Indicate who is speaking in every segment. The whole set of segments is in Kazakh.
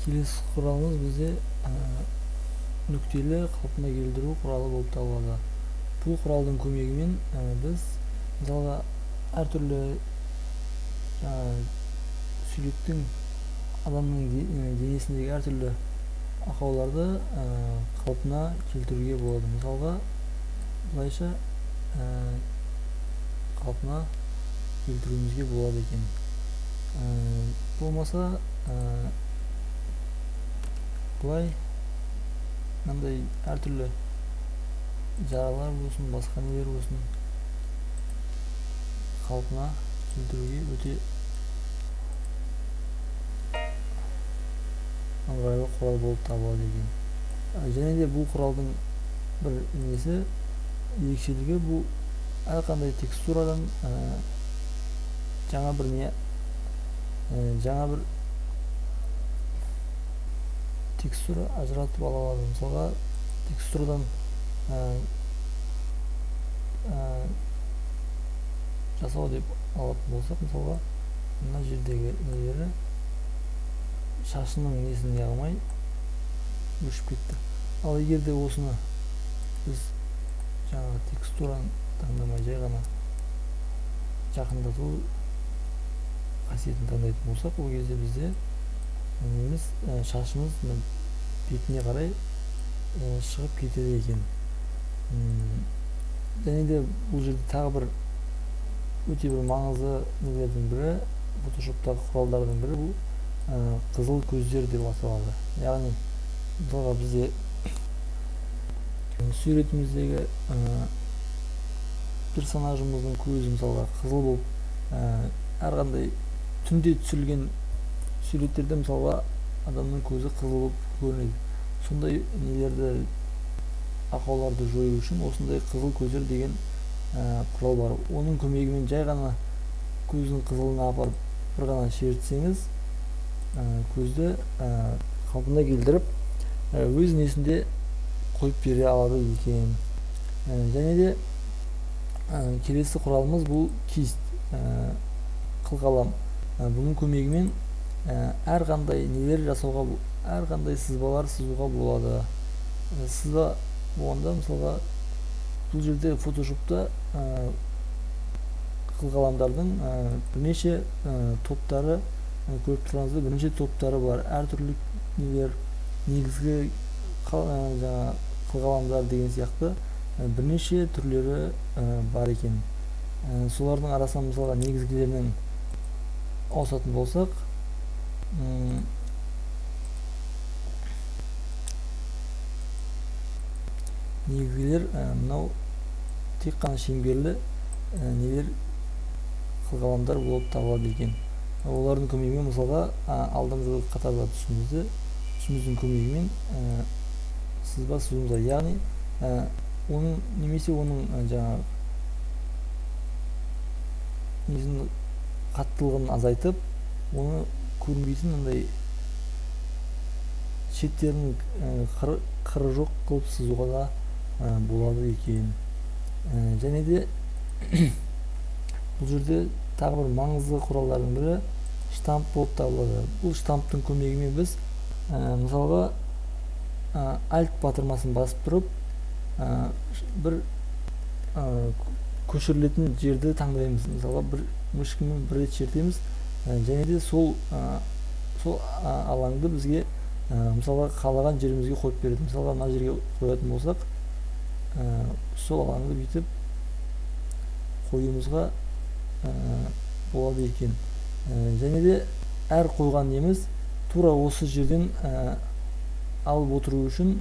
Speaker 1: Келесі құралымыз бізде нүктелі қалпына келтіру құралы болып табылады. Бұл құралдың көмегімен біз мысалға әртүрлі суреттің, адамның денесіндегі әртүрлі ақауларды қалпына келтіруге болады. Мысалға былайша қалпына келтіруімізге болады екен. Болмаса былай мынандай әртүрлі жаралар болсын, басқа нелер болсын қалпына келтіруге өте ыңғайлы құрал болып табылады екен. Және де бұл құралдың бір несі, ерекшелігі, бұл әрқандай текстурадан жаңа бір не, жаңа бір текстура ажыратып ала алады. Мысалға текстурадан жасау деп алатын болсақ, мысалға мына жердегі нелері шашының несін неғылмай өшіп кетті. Ал егер де осыны біз жаңағы текстураны таңдамай жай ғана жақындату қасиетін таңдайтын болсақ, ол кезде бізде неміз, шашымыз бетіне қарай шығып кетеді екен. Және де бұл жерде тағы бір өте бір маңызды нелердің бірі, Photoshop'тағы құралдардың бірі бұл қызыл көздер деп аталады. Яғни мысалға бізде суретіміздегі персонажымыздың көзі мысалға қызыл болып, әрқандай түнде түсірілген суреттерде мысалға адамның көзі қызыл болып көрінеді. Сондай нелерді, ақауларды жою үшін осындай қызыл көздер деген құрал бар. Оның көмегімен жай ғана көздің қызылына апарып бір ғана шертсеңіз, көзді қалпына келтіріп өз несінде қойып бере алады екен. Және де келесі құралымыз бұл кисть, қылқалам. Бұның көмегімен әрқандай нелер жасауға, әрқандай сызбалар сызуға болады. Сызба болғанда мысалға бұл жерде Photoshop'та қылқаламдардың бірнеше топтары, көріп тұрғаныңыздай бірнеше топтары бар. Әртүрлі нелер, негізгі жаңа қылқаламдар деген сияқты бірнеше түрлері бар екен. Солардың арасынан мысалға негізгілерінен ауысатын болсақ, негізгілер мынау тек қана шеңберлі нелер қылқаламдар болып табылады екен. Олардың көмегімен мысалға алдыңғы қатарда түсіміздің көмегімен сызба сызуымызға, яғни оның немесе оның жаңағы несін қаттылығын азайтып, оны көрінбейтін мындай шеттерінің қыры жоқ қылып сызуға да болады екен. Және де бұл жерде тағы бір маңызды құралдардың бірі штамп болып табылады. Бұл штамптың көмегімен біз мысалға Alt батырмасын басып тұрып бір көшірілетін жерді таңдаймыз. Мысалға бір мышкамен бір рет шертеміз, және де сол алаңды бізге мысалға қалаған жерімізге қойып береді. Мысалға мына жерге қоятын болсақ, сол алаңды бүйтіп қоюымызға болады екен. Және де әр қойған неміз тура осы жерден алып отыру үшін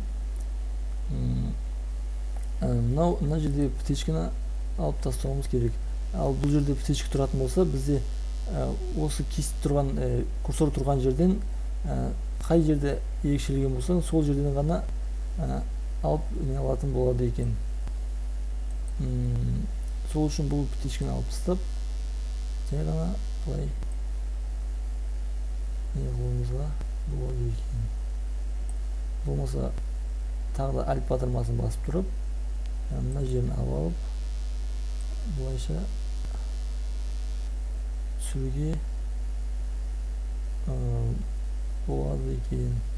Speaker 1: мына жерде птичканы алып тастауымыз керек. Ал бұл жерде птичка тұратын болса, бізде осы кисть тұрған, курсор тұрған жерден қай жерде ерекшеленген болса, сол жерден ғана алып алатын болады екен. Сол үшін бұл птичканы алып тастап, жай ғана былай не қылуымызға болады екен. Болмаса тағы да Alt батырмасын басып тұрып, мына жерін алып, былайша түсіруге Болады екен.